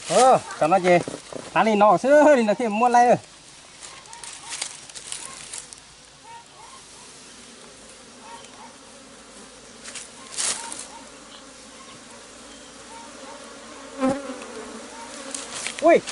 Tam no ces tav li no xwb li no thiaj muab laib. Ui,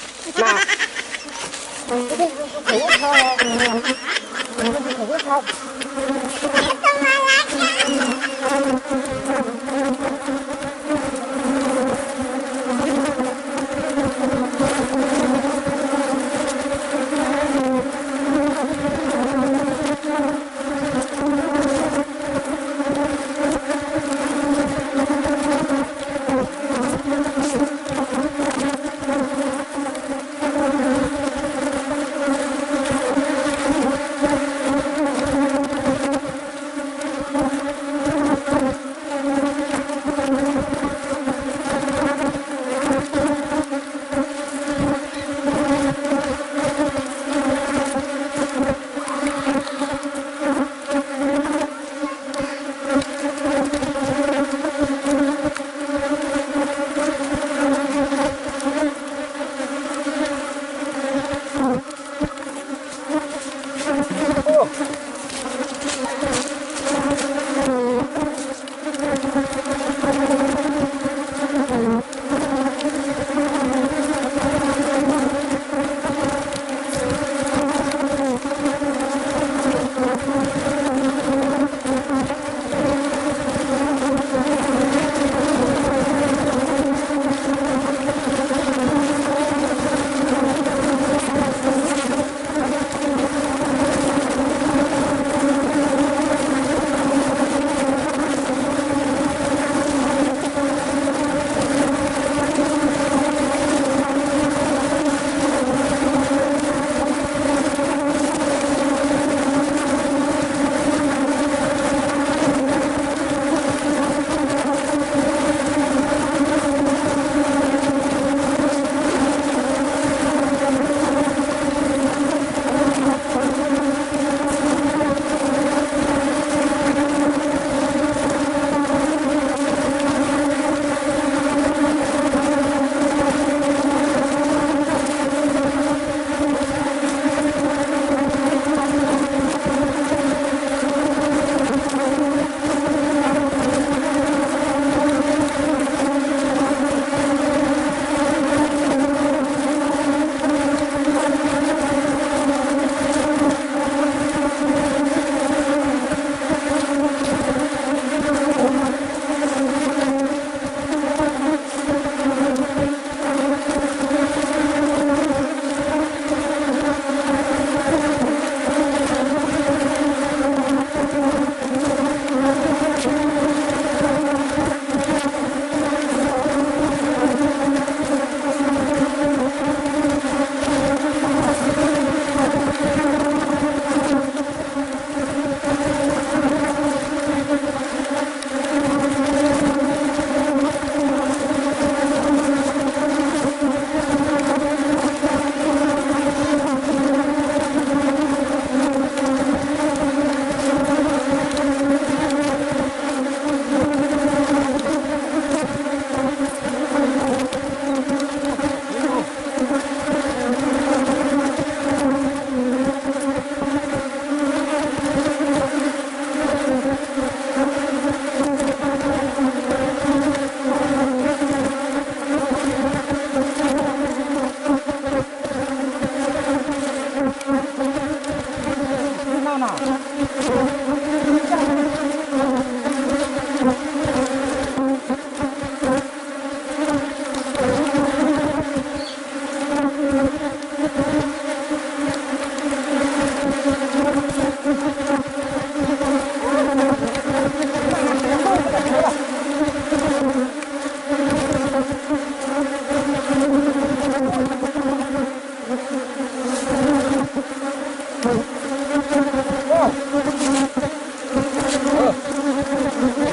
na.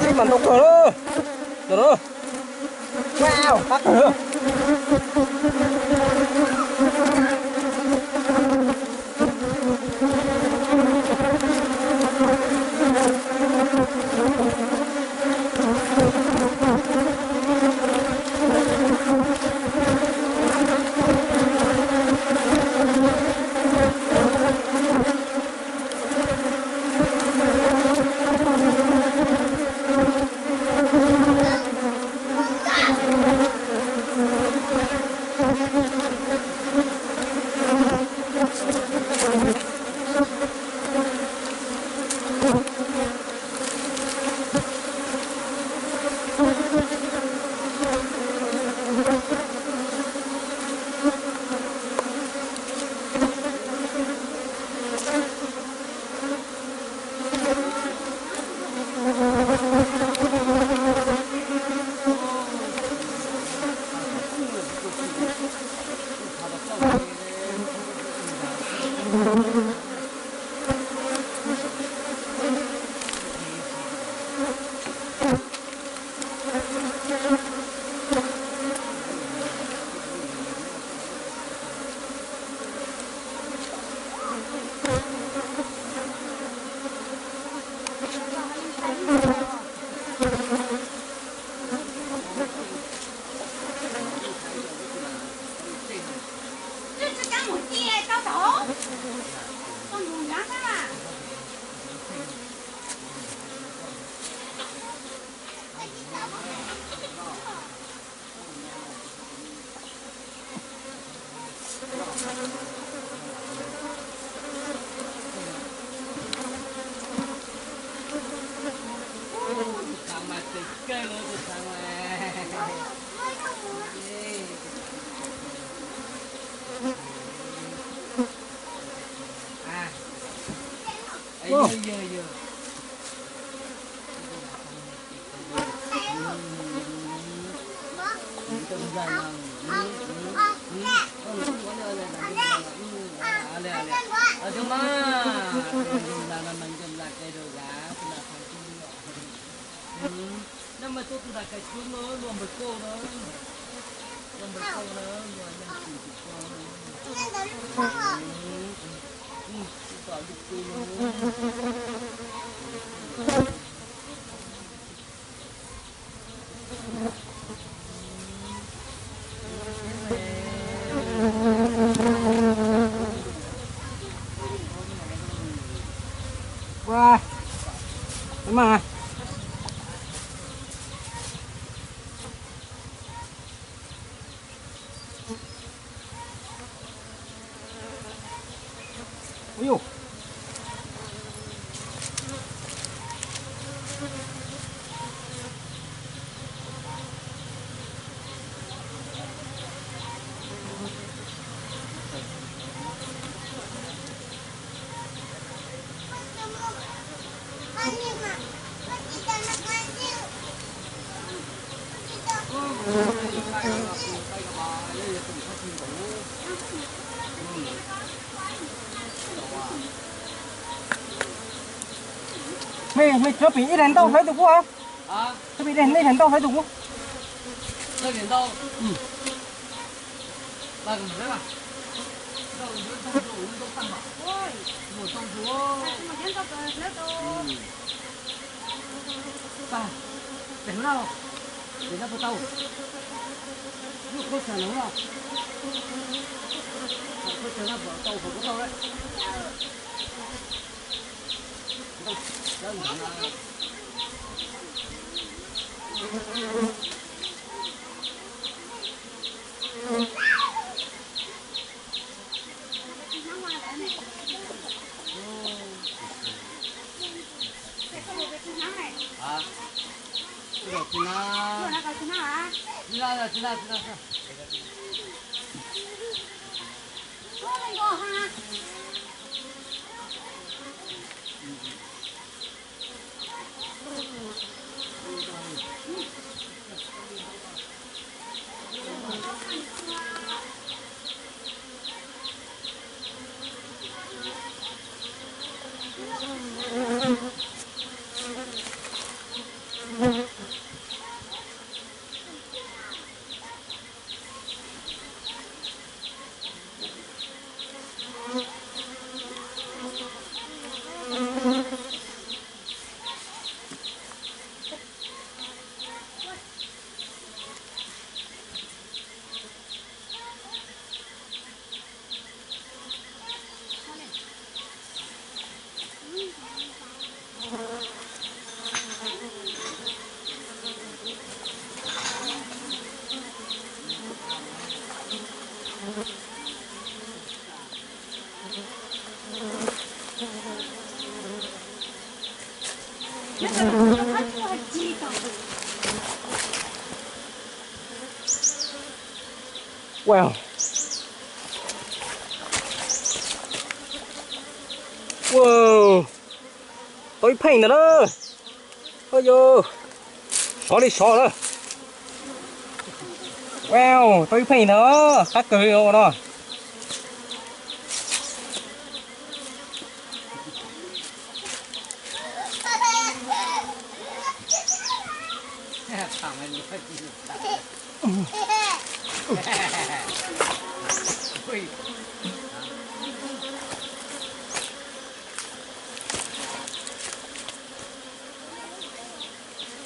Ib mas ntau kawg na. Wow, qab kawg. Mej, mej txhob pim ib daim ntaub hlawv tus kuv os. Txhob pim ib daim ntaub hlawv tus kuv. Wow. Wow. Tau ib pheej ntawd na. Oj yos, sov li sov na. Wow, tau ib pheej ntawd, qab kawg li no.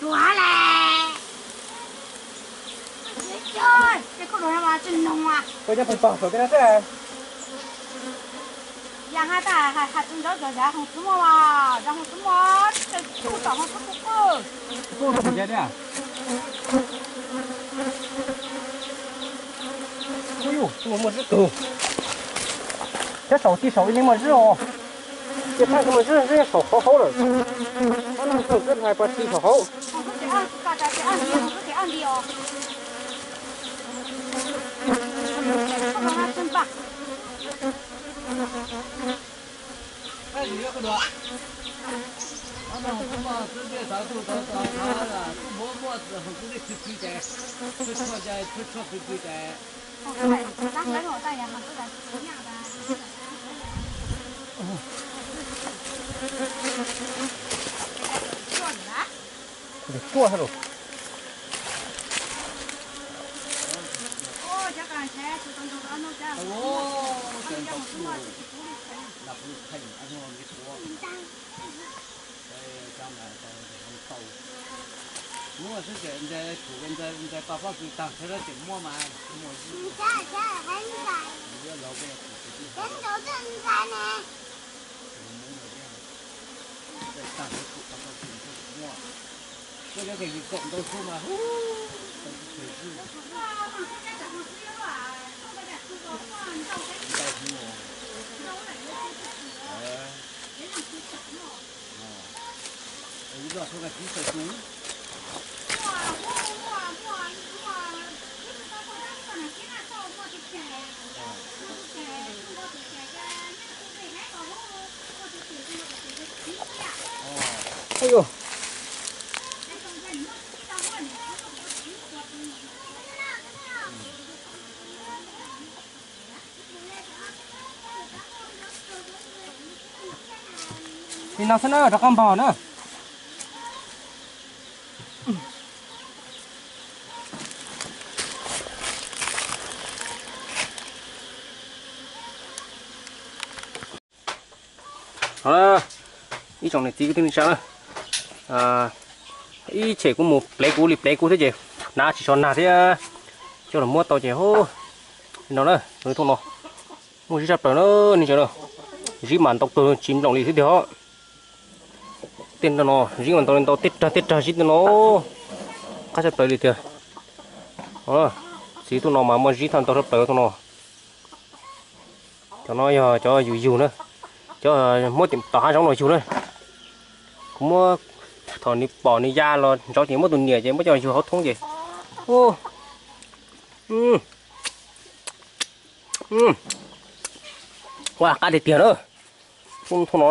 Ua le, koj cov pes pog saum tej no xwb. Yog has tas has tsis nrov zog, yav hoos twb muaj, yav hoos twb muaj, tsuj tom hoos twb kuj qwj. Kuj rau pem cai thiab. Ub yuj, muaj zib kawg. Thiab saum tij saum ib leeg muaj zib os. Ces pheej muaj zib, zib saum hauv hauv lawm. Ob leeg txawj hais pas tij saum hauv. Tuaj ha lus. Muaj xwb ces ntawd tsum ntawd ntawd pab pob kws tag thiab ces muaj mas. Oj yus. Li no xwb na, rov qab npog na. Ib tsoom niam txiv kwv tij neej tsa na, ib tshem kuv mus plev kuv li plev kuv thiab ces hnav tsis so nag thiab. Coj los muab tau ces li no na, thooj no muaj zib tshaj plaws na, nej tsa na. Zib mas ntau kawg tsis nploom li xwb tiag os. Tej no zib mas ntau li ntau, tej rag tej rag zib tej no qab tshaj plaws li tiag. Txiv thooj no mas muaj zib tag ntau tshaj plaws thooj no. Cov no yog cov yug yug na, cov muab tom hav zoov los yug na. Kuv muab thaum nws pom nws ya los ntsoov ces muab tus niam ces muab coj yug hauv thoob ces. Ua qab tiag tiag na. Thooj no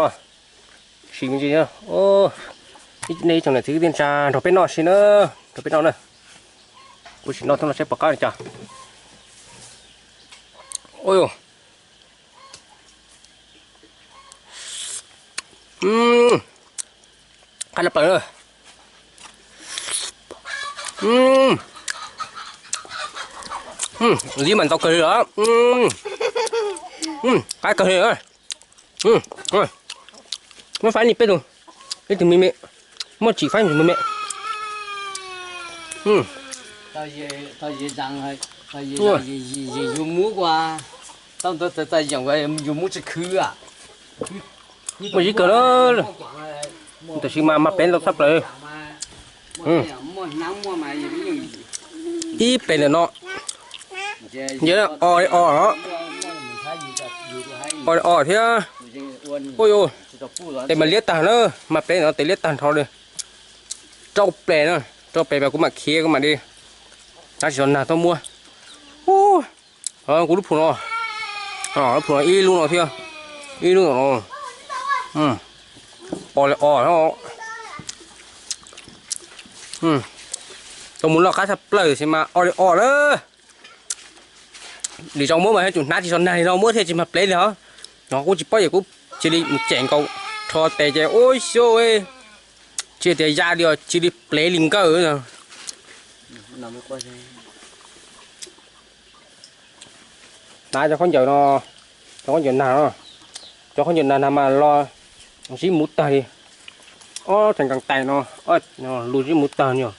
sim me ntsis, nej ib tsoom niam txiv kwv tij neej tsa nrog peb noj sim na, nrog peb noj na. Kuv sim noj thooj no saib puas qab li cas. Ua, qab tshaj plaws na. Zib mas ntau kawg li os. Qab kawg li. Muab faib li peb tug, ib tug me me, muab tsim faib me me. Yus muab ua, tau ntawd txawm yeem yus muab tsis khwv. Muaj zib kawg na, tab sis mas mag plev ntau tshaj plaws. Ib pem ntawm no, o o, o o thiab. Ua, tes mas liab tag na, mag plev ntawm no tes liab tag nrho li. Rau pem na, rau pem mas kuv mam khiav kuv mam li, tab sis los nag tuaj muab. Ub, Kuv lub plhu no, lub plhu no ib lub no thiab, ib lub no, o li o. Tau mus noj qab tshaj plaws sis mas o li o lawm. Lwm zaus muab mas yuav tsum hnav tsis tshua nag li no muab thiaj tsis mag plev li hos. No kuv tsis paub ces kuv cia li mus cem nkaus rho tes ces ua xyov, tsis tias ya li os cia li plev li nkawj. Hnav cov khaub ncaws no, cov khaub ncaws nag no, cov khaub ncaws nag nag mas los zib muv tag li. Ob tag nkees tais no, lus zib muv tag li os.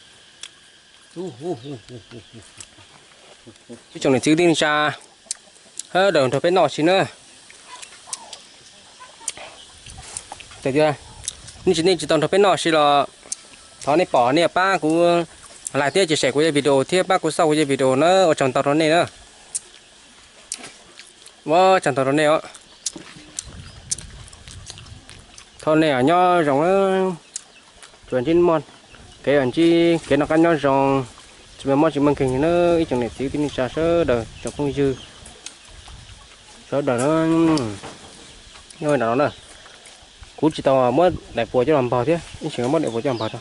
Ib tsoom niam txiv kwv tij neej tsa sawv daws nrog peb noj ua si na. Tias nej tsis, nej tsis tau nrog peb noj ua si los thov nej pom nej pab kuv like thiab share kuv cov video thiab pab kuv xauj kuv cov video na, ua tsaug ntau rau nej na. Ua tsaug ntau rau nej os. Thov nej nyob zoo, tsuas ntsib kev, ntsib kev noj qab nyob zoo, tsis muaj mob tsis muaj nkeeg na ib tsoom niam txiv kwv tij neej tsa sawv daws tsoom phooj ywg sawv daws na. Nyob no na, kuv tsis tau muab daim puas coj los npog thiab, ib tseem muab daim puas coj los npog tso.